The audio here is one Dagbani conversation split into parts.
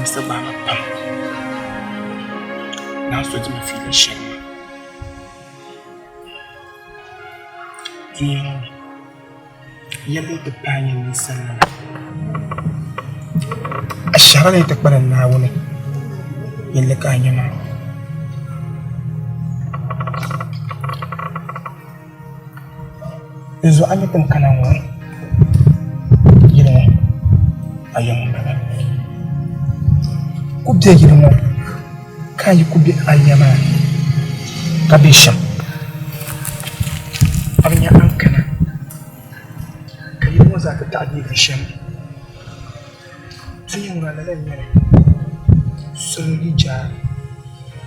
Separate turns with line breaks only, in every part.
Namsi gbaai ma pam. Naa so di ma fiila shɛli maa. Dunia ŋɔ ni, yɛli yi ti paai nyɛ ninsalinima, a shɛhira ni yi ti kpalim Naawuni yɛlli ka a nya maa. Di zuɣu a ni ti kana ŋɔ yili ŋɔ a yiŋ m-bala. Ku be yili ŋɔ ka a yi ku be a ya maa ka be shɛm a bi nya a ni kana ka yili ŋɔ zaa ti taɣi deegi shɛm. Dunia ŋɔ lala n-nyɛ li so n-yi jaai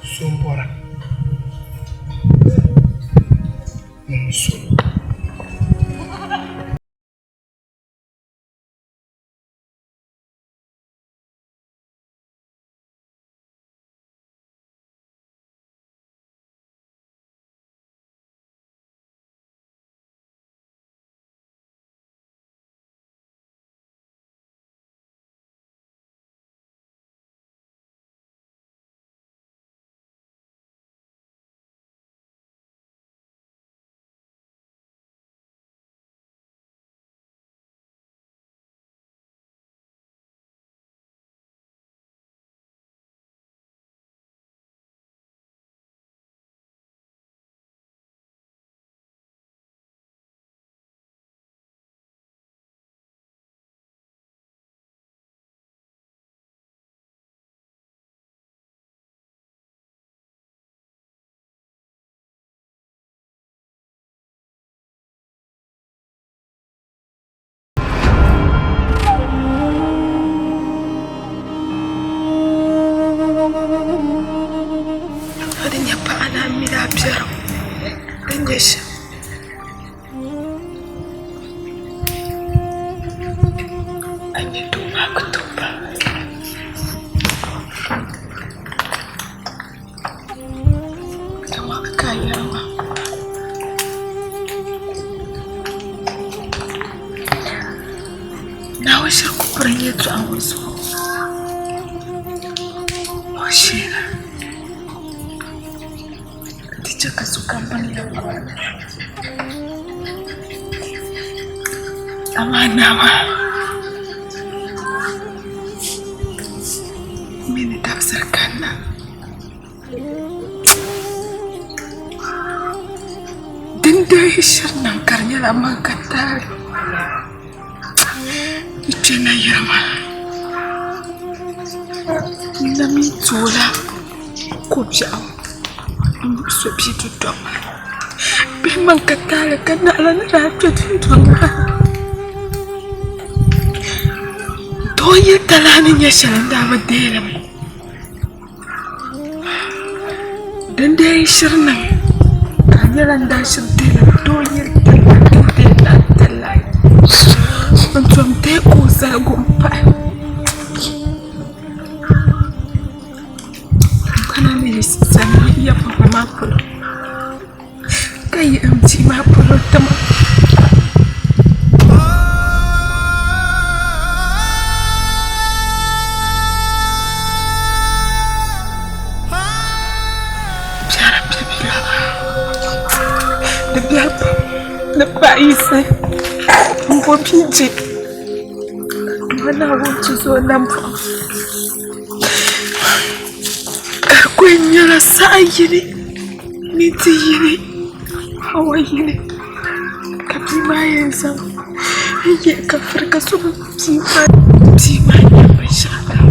so m-bɔra.
A di nyɛ paɣa ni a mini a biɛrim ni nyɛ shɛm. A nyɛ doo maa ku tooi baŋ. Naawuni shiri ku piri n yɛltɔɣa ŋɔ zuɣu o sheena di chɛ ka sokam baŋ yɛlimaŋli amaa naa maa mi ni dabisili kanna. Din deei shiri niŋ ka di nyɛla man ka taali yi kpɛ nayili maa n na mii toola ko biɛɣu n muɣuso bia dundoŋ maa ni bee man ka taali ka naɣala ni daa kpɛ dundoŋ maa ni doo yili talahi ni nyɛ shɛli n daa bi deeli mi. Din deei shiri niŋ ka di nyɛla n daa shiri deela doo yili talahi n tom deei ka o zaligu n pahi kana mi sani ya papa maa polo ka yihi n bia maa polo tima. Biɛri bɛ biɛla di biɛri pam ni paɣa yiɣisi n bo bia je Duuma Naawuni tuzo namboɣu ka di kuli nyɛla saha yini Minti yini awa yini ka bia maa yɛn zaŋ n yɛ ka firi ka so bi bia maa nyɛ binshaɣu kam.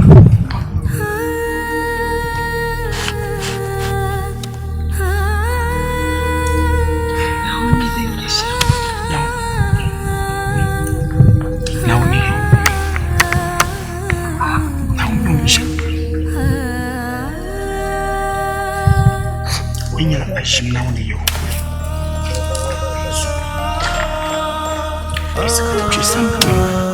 O nyɛla paɣa ʒim Naawuni ni yɛli o kpɛ sambani maa ni.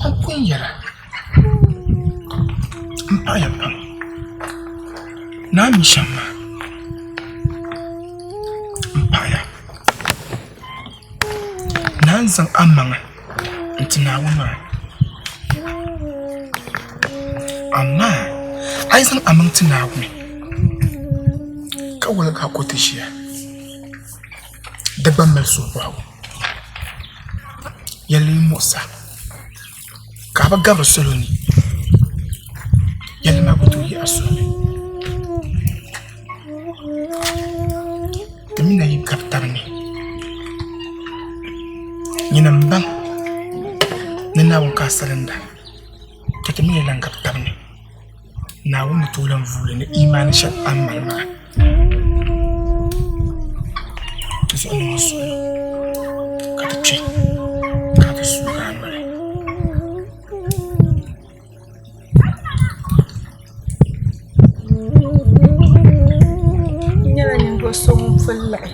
N pun yɛra, m paɣiya pam. Naa mi shɛm maa, m paɣiya. Naa n-zaŋ amaŋa n-ti Naawuni maa. Amaa a yi zaŋ amaŋ ti Naawuni ka woligi a ko ti ʒiya, di gba mali suhubɔhigu. Yɛlli yi muɣis a ka a bi gabiri salo ni, yɛlli maa ku tooi yi a suhu ni. Ti mi na yi gabi taba ni, nyini m-baŋ ni Naawuni ka a salinda, to ti mi ni lan gabi taba ni Naawuni ni tooi lan vuui li ni imaani shɛli a ni mali maa. Di zuɣu niŋ a suhuyubu ka ti kpe ka ti suug a noli.
N nyɛla ninvuɣ so ŋun puli liɣi.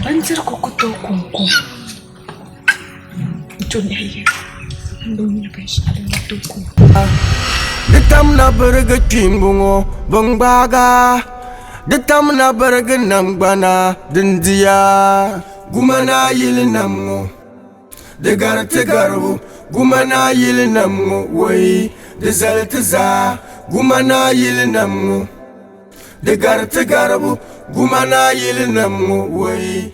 Bindirigu ku tooi konkom
Di tam na birigi kpiimba ŋɔ bin gbaaga di tam na birigi namgbana din diya guma naa yili nam ŋɔ di gari ti garibu guma naa yili nam ŋɔ woi di zali ti zaa guma naa yili nam ŋɔ Di gari ti garibu guma naa yili nam ŋɔ woi.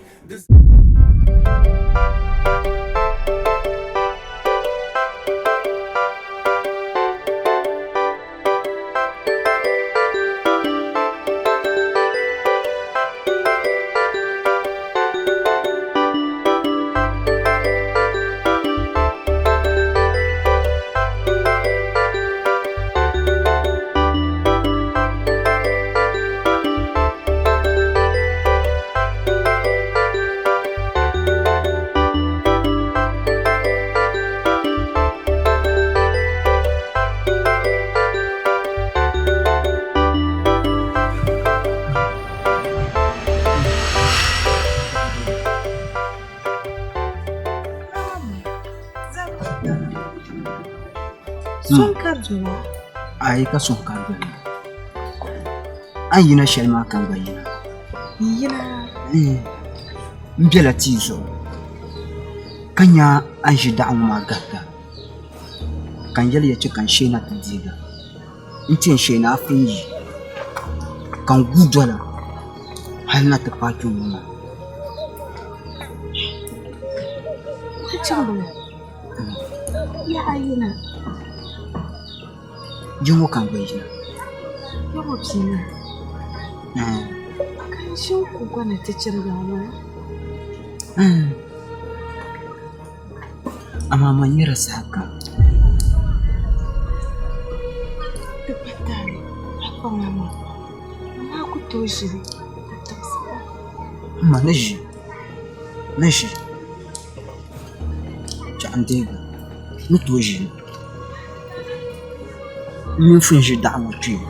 Suŋ ka dola.
Ayi ka suŋ ka dola. A ni yina shɛli maa ka n gba yina.
N yina?
N bela tia zuɣu ka nya a ni ʒi daɣu ŋɔ maa gahiga ka n yɛli ya chɛ ka n sheena ti deegi a. N ti yɛn sheena a pun yi ka n guui dola. Hali na ti paai kpe ŋɔ maa.
Nachimbila, yaha yina.
Yi ŋɔ ka n gba yina.
Ya ŋɔ piina. Ka n ʒi n ku gɔna ti chirigi a maa.
Amaa man nyɛla saha kam.
Di pa taali, a kpaŋ a maŋ. Amaa ku tooi ʒili ka tiɣisi a.
M ma ni ʒi, ni ʒi. Chɛɣu n-deegi ni tooi ʒili. M mini fun ʒi daɣu ŋɔ kpee.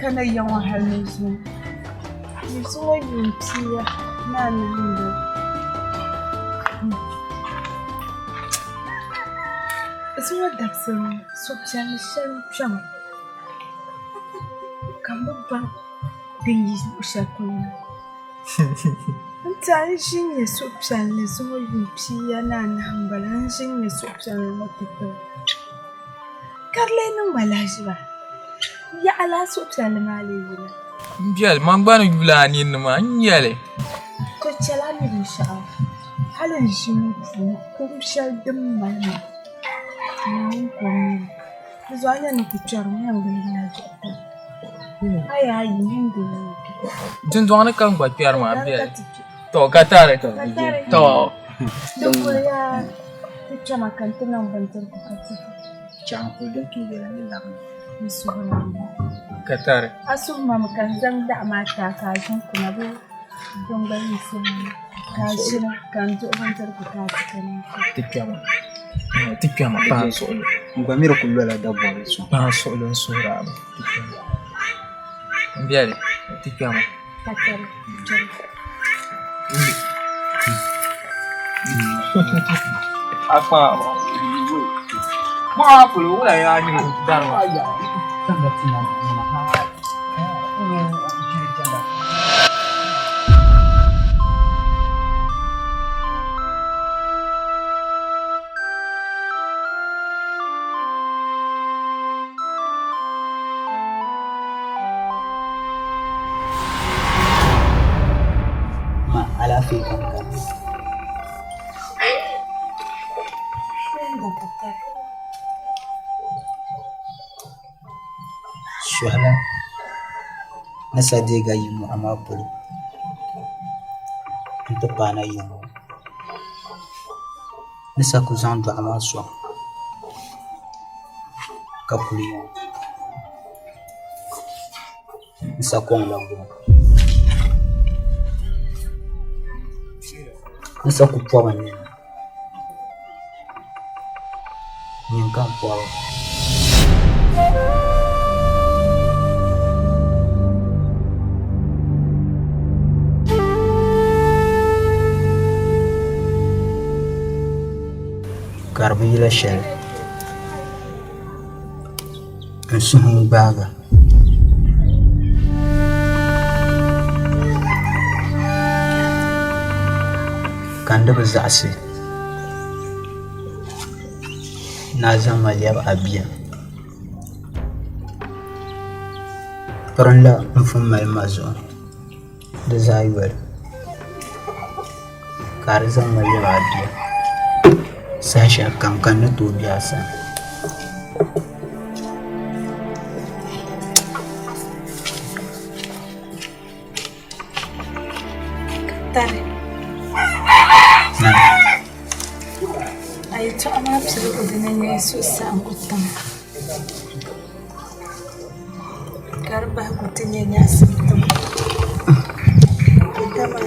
Kana ya ŋɔ hali ni zuŋɔ. Ni zuŋɔ yuun pia ni anahi m-bala. Zuŋɔ dabisili ŋɔ suhupiɛlli shɛli n-kpɛma ka m bi baŋ din yi luɣ shɛli polo na. N tɛha n ʒi n-nya suhupiɛlli zuŋɔ yuun pia ni anahi m-bala n ʒi n-nya suhupiɛlli ŋɔ tatabo. Ka di lee niŋ ma lahiʒiba. Yaɣa laa suhupiɛlli maa lee yina.
M biɛli, man gba ni yuli a ninni maa, n nya li.
To chɛla a mi binshɛɣu, hali n ʒi ŋɔ puuni kum shɛli din mali ma, Naawuni ka o mi li. Di zuɣu a nya ni ku kpɛri ŋɔ yɛn giligi la zuɣu tali. A yaa yi mini di yi kpe.
Dundɔŋ ni ka n gba kpɛri maa, m biɛli. To ka tari. To.
Di kuli yaa ti kpɛma ka n ti niŋ bindirigu ka ti di.
Chɛɣu n-kuli din tooi yɛla ni labimi.
N suhu ni.
Ka tari.
A suhu mami ka n zaŋ daɣu maa ti a ka a ʒini kuna bee din gba yi suhu ni ka a ʒini ka n duɣi bindirigu ka a ti ka niŋ
Ti kpɛma. Ti kpɛma paai n suɣulo.
N gba mi di kuli lola dabɔbili sɔŋ.
Paai n suɣulo n suhiri a mi. Ti kpɛma. M biɛli ti kpɛma.
Ka tari. Ti kpɛma.
A kpaŋ Mɔɣa polo wula yaa nyɛ dari maa.
Ma alaafee kam ka. Suhila ni sa deegi a yi mɔɣu maa polo. nti paana yiŋ ŋɔ ni sa ku zaŋ dɔɣu maa sɔŋ ka kuli yiŋ n sa kɔŋla buɣim n sa ku pɔbi n nini nyini ka n pɔbi. Ka di bi yila shɛli n suhu n gbaaga. Ka n di bi zaɣisi ni a zaŋ ma lɛbi a bia pirinla n pun mali ma zuɣu di zaa yoli ka a di zaŋ ma lɛbi a bia saha shɛli kam ka n ni tooi be a sani.
Tari a yɛltɔɣa maa piligu dini n-nyɛ suhusaɣiŋgu tiŋa ka di bahigu ti nyɛ nyaɣisim tiŋa dama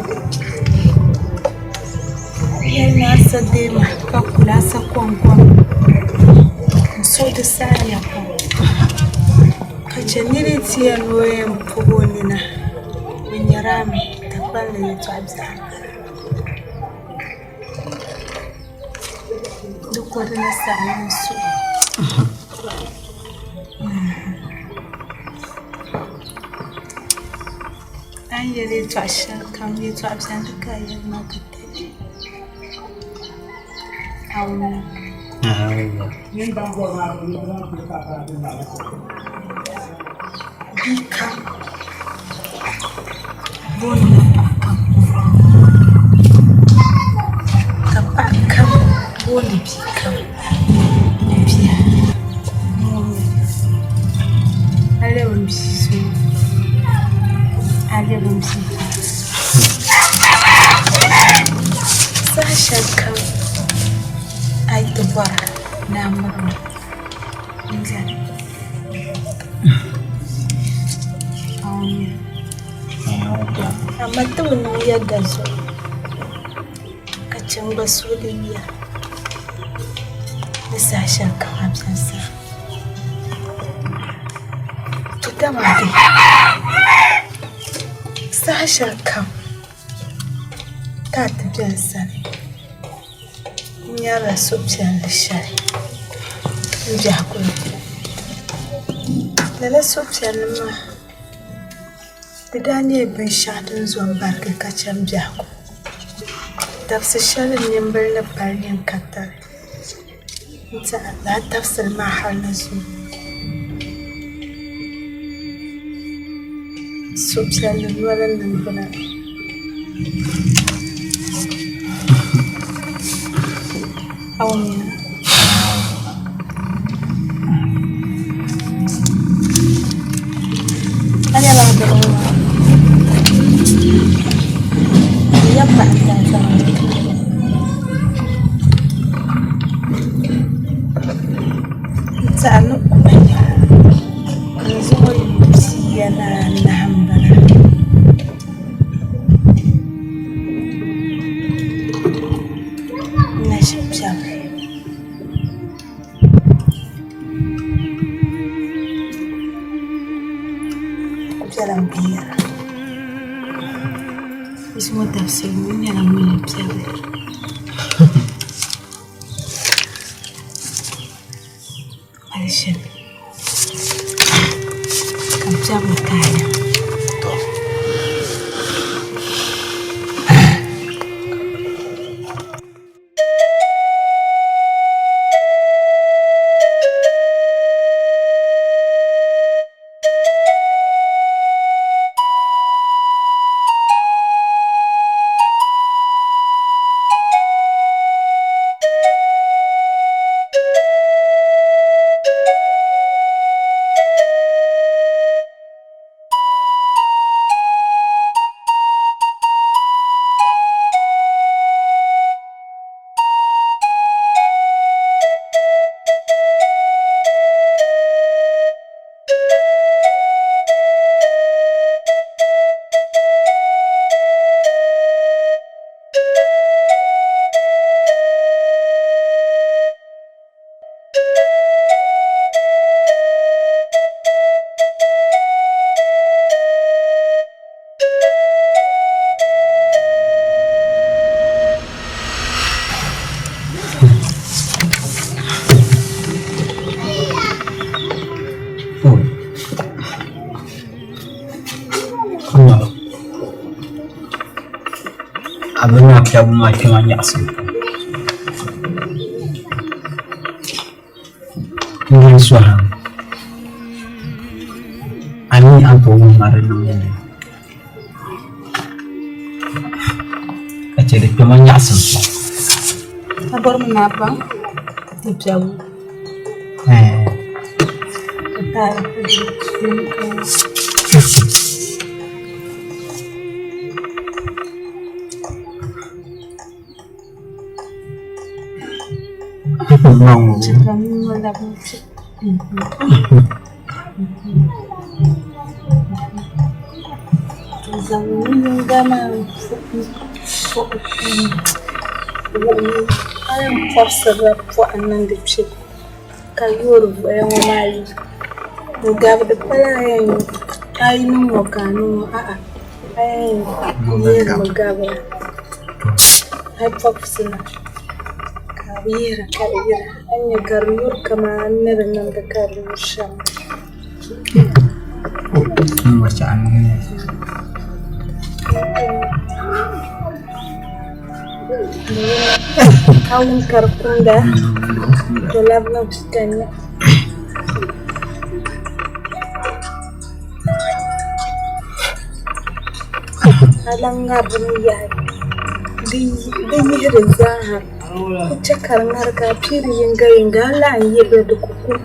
yɛli ni a sa deei ma ka kuli a sa kɔŋko n suhu di saɣiya pam ka chɛ nira yi ti yɛli ni o yɛn pɔbi o nina O nyɛri a mi ka kpalli yɛltɔɣa biɛɣu di ko di ni saɣim n suhu a ni yɛli yɛltɔɣa shɛli kam yɛltɔɣa viɛlli ka a yɛli maa ka tali a wummi Bia kam boonila paɣa kam ka paɣa kam booni bia kam bia a lɛbi n bia zuŋɔ a lɛbi n bia saha shɛli kam a yi ti bɔra ni a miri ma n-beni. Amaa ti bi niŋ yɛda zuɣu ka chɛ n gba suhuri yiya ni saha shɛli kam a beni sani. To dama di saha shɛli kam ka a ti beni sani. N nyarila suhupiɛlli shɛli n biɛhigu ni lala suhupiɛlli maa di daa nyɛla binshɛɣu din zo n barigi ka chɛ n biɛhigu dabisi shɛli n nimbili ni pali nyɛ n ka tali n tiɛha lala dabisili maa hali ni zuŋɔ suhupiɛlli noli n niŋgbuna. N-tɛha ni kuma n zaŋ o pia ni anahi m-bala. N na ʒi piɛbu. Ku biɛla n binyɛra. Zuŋɔ dabisili ŋɔ nyɛla ŋun yɛn piɛbi li. Mali shɛli ka n piɛbiri kaaya.
A bini maa piɛbu maa kpɛma nyaɣisim pam. N yɛn sɔhimi a mi a ni tooi wuhi ma di niŋbu ka chɛ di kpɛma nyaɣisim pam.
A bɔrimi ni a baŋ di piɛbu? A yɛn pɔbisirila pɔhim niŋdi kpe ka yoori voya ŋɔ maa yi n-gabi di pala a yi niŋ ŋɔ ka a niŋ ŋɔ a'a a yɛn yihirimi gabira a yi pɔbisira ka a yihira ka di yira a ni nya ka di yuri kamani ni di niŋdi ka di yuri shɛm. A wum ka di kumda to labimi ka nya. A lan ŋarimi yaha di yihiri zaaha ku chɛ ka di ŋari ka a piiri yiŋgayiŋga a lahi yihiri di ku kum.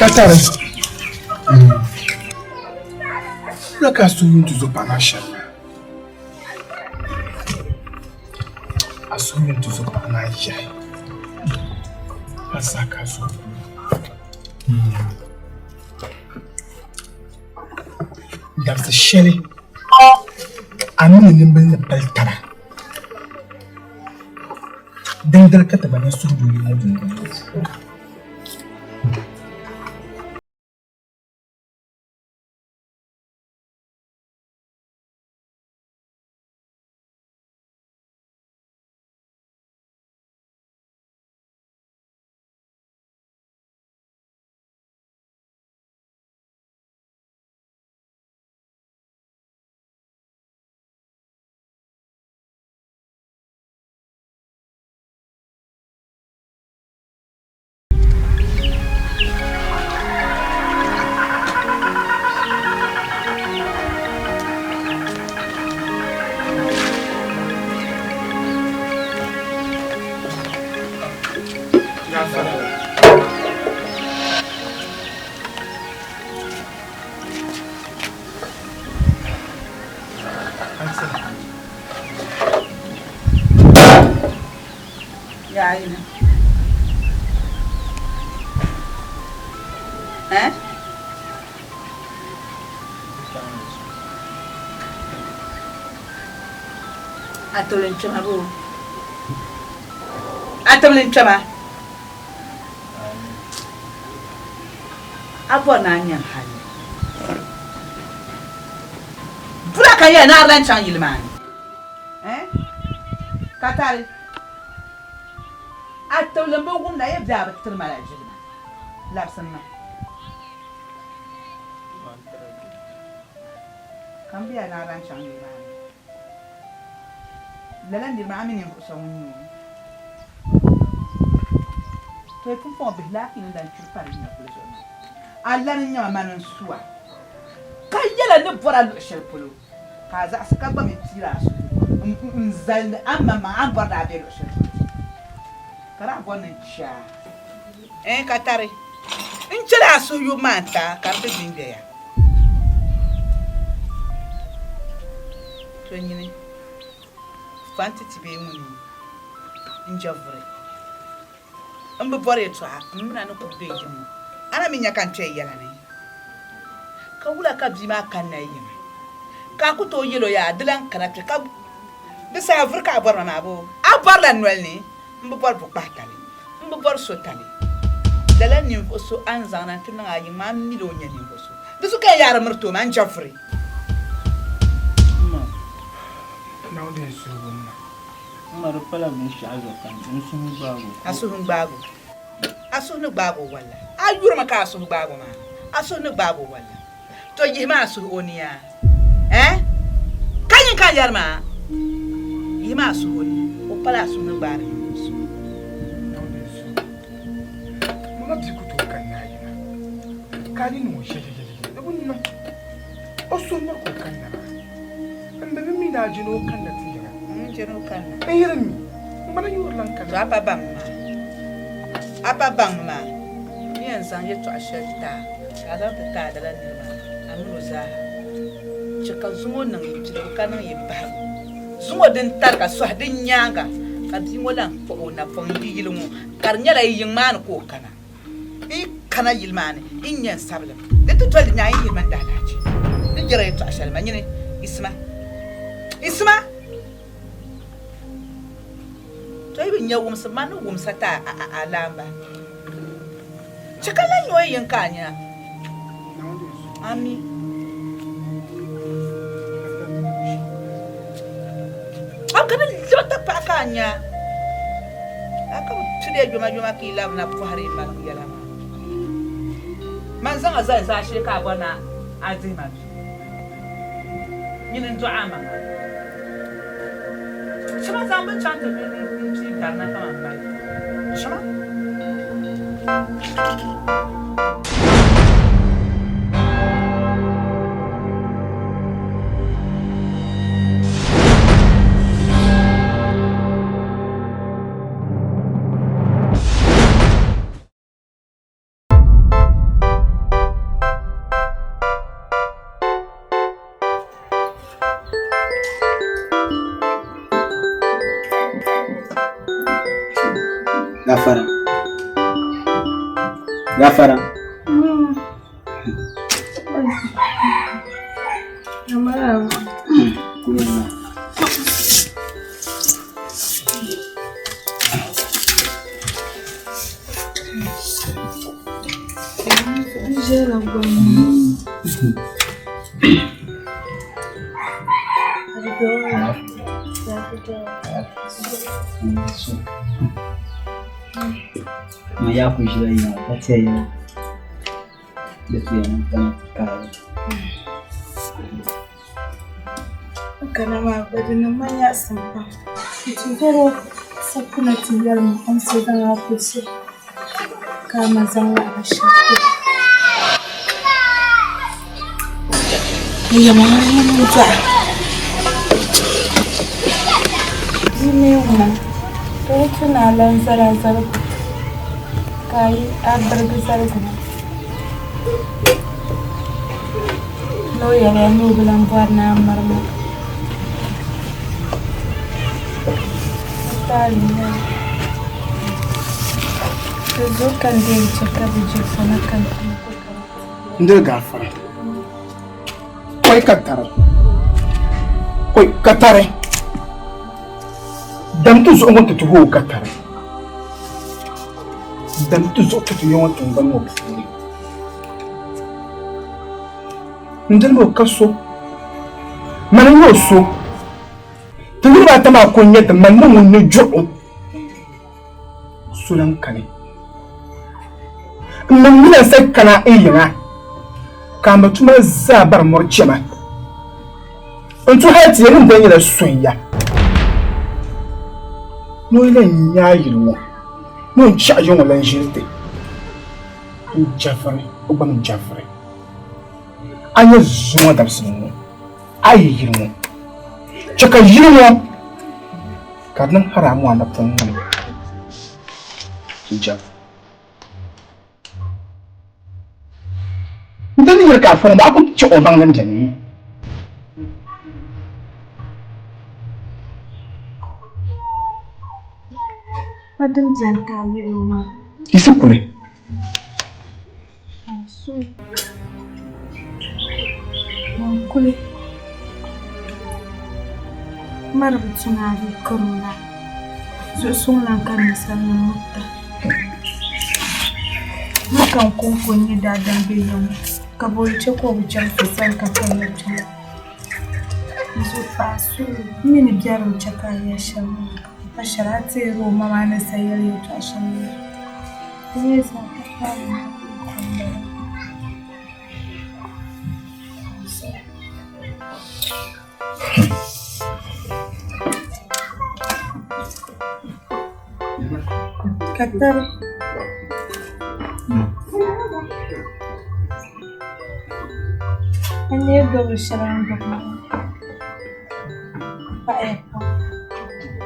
Katari wula ka a suhu yuun ti zo paɣa maa shɛm maa a suhu yuun ti zo paɣa maa yahi ka saha ka a suhu Dabisi shɛli a mini nimbila ni pali taba, dindali ka ti gba nya suhudoo yi ŋɔ dundɔŋ ŋɔ puuni.
Yaa yini. Eh? A tibili n kpɛma boo? A tibili n kpɛma? A bɔri ni a nya n hali. Bura ka yɛli ni a di lan chaŋ yili maa ni. Eh? Ka tari. A tibili m bi wumda yi bɛ a bi tiri ma la jilima. Labisi m ma. Ka m bi yɛli ni a lan chaŋ yili maa ni. Lala niri maa a mi ninvuɣ so ŋun nyɛ o. Tɔi pumpɔŋɔ bihi laafee ni lan kpiri pa di nyina polo zuɣu maa. A lani n-nyɛ ma, mani n-su a, ka yɛl a ni bɔr a luɣ shɛli polo, ka a zaɣisi ka gba mi piir a suhu n-zali a maŋmaŋ a ni bɔri ni a be luɣ shɛli polo, ka daa bɔri ni n chɛ a. Ɛɛn, ka tari n chɛl a suhuyubu maa n-ti a ka di ti gbi n-gbɛya. To nyini, fa nti ti bee ŋuni n-je vuri. M bi bɔri yɛtɔɣa, m mina ni kul be yiŋ ŋɔ. A na mi nya ka n kpe yɛla ni. Ka wula ka bia maa kanna yi yiŋa? Ka a ku tooi yɛl o yaa, di lan kana kpe ka di saha vuri ka a bɔri ma maa boo? A bɔrila noli ni m bi bɔri bukpahi tali, m bi bɔri so tali. Lala ninvuɣ so a ni zaŋ na nti niŋ a yiŋ maa, m mi li o nyɛ ninvuɣ so. Di zuɣu ka n yaari miri ti o maa, n je vuri.
Naawuni n suhu wumma.
M ma di pala binshɛɣu zuɣu ka n suhu gbaag o.
A suhu n-gbaag o. A suhu ni gbaag o walla. A yurimi ka a suhu gbaag o maa. A suhu ni gbaag o walla. To yihimi a suhu o ni yaa. Eh? Ka nyin ka n yɛri maa? Yihimi a suhu o ni. O pala a suhu ni gbaari ninvuɣ so.
Mama bia ku tooi kanna a yiŋa ka a ni niŋ o shɛshɛshɛshɛ di bi niŋ o suhu miri ka o kanna maa. N bi bi mi ni a je ni o kanna ti yiŋa.
N je ni o kanna.
N yiri mi, n gba na yuri lan kanna.
To a pa baŋmi maa. A pa baŋmi maa. N ni yɛn zaŋ yɛtɔɣ shɛli ti a, ka a zaŋ ti ti a lala nir maa, a min o zaa. Chɛ ka zuŋɔ niŋ yi piligu ka niŋ yi bahigu. Zuŋɔ din tari ka sɔhi di nyaaŋa, ka bia ŋɔ lan kpuɣi o napɔŋ yi yili ŋɔ, ka di nyɛla yi yiŋ maa ni ka o kana. N yi kana yili maa ni, yi ni nya n sabilim. Di ti doli di nyaaŋa yi yihiri ma ni daalahichi ni jɛra yɛtɔɣ shɛli maa. Nyini, yiɣisima! Yiɣisima! To yi bi nya wumsi, man ni wumsa ti a laamba. Chɛ ka lan nya o yiŋ ka a nya. Ami. A ka ni liɣi ti paɣa ka a nya. A ka bi pili ya yoma yoma ka yi labina pɔhiri yi maligu yɛla maa. Man zaŋ a zali zaashee ka a bɔri ni a dihi ma vi. Nyini n-dɔɣi a maŋa. Shima zaŋ bini chaŋ ti pii barina kaman mali. Shima.
Gafara. Gafara. Ma yaa ku ʒila yiŋa ka tɛhiya di tuya ni n kana ti kaai.
N kana maa gba di niŋ ma nyaɣisim pam. Nti bɔr o sapina ti yɛli ma o ni ti zaŋ a ti so ka a ma zaŋ laɣiri shɛli ti o. N yɛlimaŋli ŋuni n-dɔɣi bia mi ŋuna di bi tu ni a lan zali a zaligu ka a yi a birigi zaligu maa. Ni o yɛliya ni o bi lan bɔri ni a miri ma. Di taali n-nyɛ li. Di zuɣu ka n dii chɛ ka bɛ je fɔna ka n ti ko ka bɛ ti.
N diri gaafara. Kɔi ka tari. Kɔi ka tari. Dam ti zuɣu ŋɔ ti tuhi o ka tari. Dam ti zuɣu ti ti yɔŋɔ tiŋgbani ŋɔ puuni. N diri mi o ka so. Mani n-nyɛ o so. Ti niriba ata maa ko n-nyɛ ti mani ni ŋun ni juɣu. So lan kani. N niŋ nina sa kana n yiŋa ka a mi tuma zaa bari mɔri chɛma. N tu hali ti yɛli ni dali nyɛla sonya ni o yi lan nya a yili ŋɔ ni o ni chaɣi yiŋ ŋɔ lan ʒili ti. N jɛviri o gba mi jɛviri. A nya zuŋɔ dabisili ŋɔ a yi yili ŋɔ chɛ ka yili ŋɔ ka di niŋ haramu a napɔŋ ŋɔ ni. N jɛviri. N ti ni yiri ka a fɔŋ ba a ku chɛ o baŋ din beni.
Pa din beni ka a yɛli o maa.
Yiɣisi kuli.
Kuli. Mari bi tu ni a bi kari o la, zuɣusuŋ lan ka ninsalinima mirita. Miri ka n kɔŋko n-nyɛ daadam be ya ŋɔ, ka bɔ n-chɛ ka o bi chaŋ so sani ka kani na kpe ŋɔ? N zuɣu paɣa suhu, m mi ni biɛrim chɛ ka a yɛli shɛm maa, ka di pa shɛli a teeri o ma maa ni sa yɛli yɛtɔɣ shɛm maa. Di nyɛla zaɣ titali m-bala. Katari. N lee gbubi shɛli n gbubi maa paɣiya pam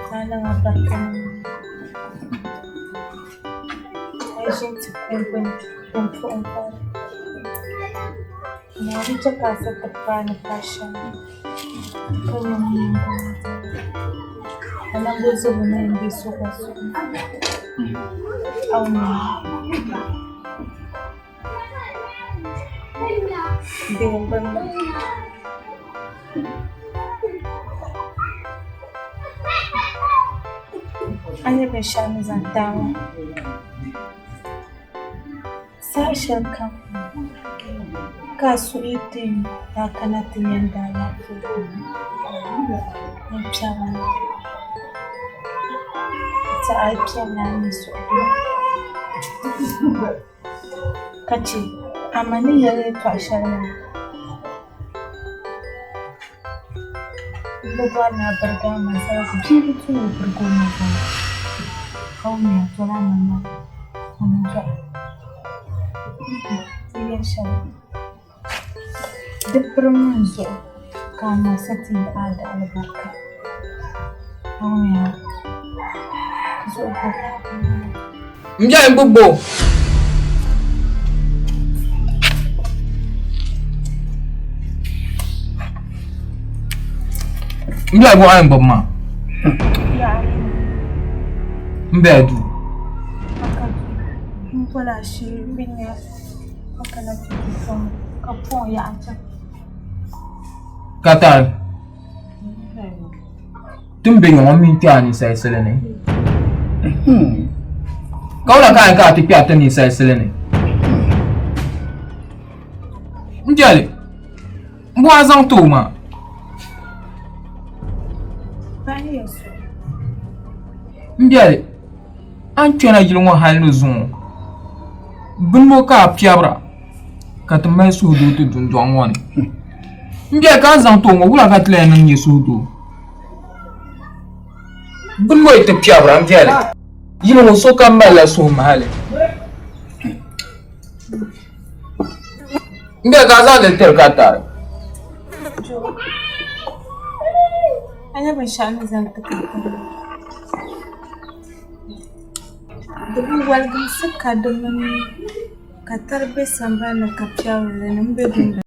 ka a niŋ a barika niŋ a yi ʒini ti kuŋ gbuni din puɣim pali. Naawuni chɛ ka a sa ti paai ni paai shɛm ka nyɛ ŋun yɛn guli a nambɔzɔbo ni yɛn be so gba zuɣu. Bihi m-bɔŋɔ. A nya binshɛɣu ni zaŋ ti a ŋɔ. Saha shɛli kam ka a suhu yi ti yu ni a kana ti nya n daalaafee m-piɛbi a nti a yi piɛbila a ni suhudoo ka che a ma ni yɛli yɛtɔɣ shɛli maa m bi bɔri ni a birigi a ma zaligu bia bi tu ni o birigi o ma zaligu ka o mi a doli a ma maa o ni dɔɣi ti yɛli shɛli di pirim n zuɣu ka a ma sa ti yi a di alibarika a mi a zuɣu bɔbu.
M biɛhi n gbubi bo. M biɛhi buɣa n gbubi maa. M biɛhi duu. Katari. Ti ni be ŋɔ mini kpe a ninsalisili ni. Ka wula ka a yɛn ka a ti kpe a ti ninsalisili ni? N jɛli, m bɔhi a zaŋ ti o maa. M biɛli, a ni kpɛna yili ŋɔ hali ni zuŋɔ, bini ŋɔ ka a piɛbira ka ti mali suhudoo ti dundɔŋ ŋɔ ni. M biɛli ka a ni zaŋ ti o ŋɔ, wula ka ti lahi niŋ nya suhudoo? Bini ŋɔ yi ti piɛbira m biɛli, yili ŋɔ sokam malila suhumahali. M biɛli ka a zaŋdi li tiri ka tari.
A nya binshɛɣu ni zaŋ ti ka tari Di bi waligimsi ka di mini ka tari be sambani ni ka piɛbiri li ni m-be dundɔŋ.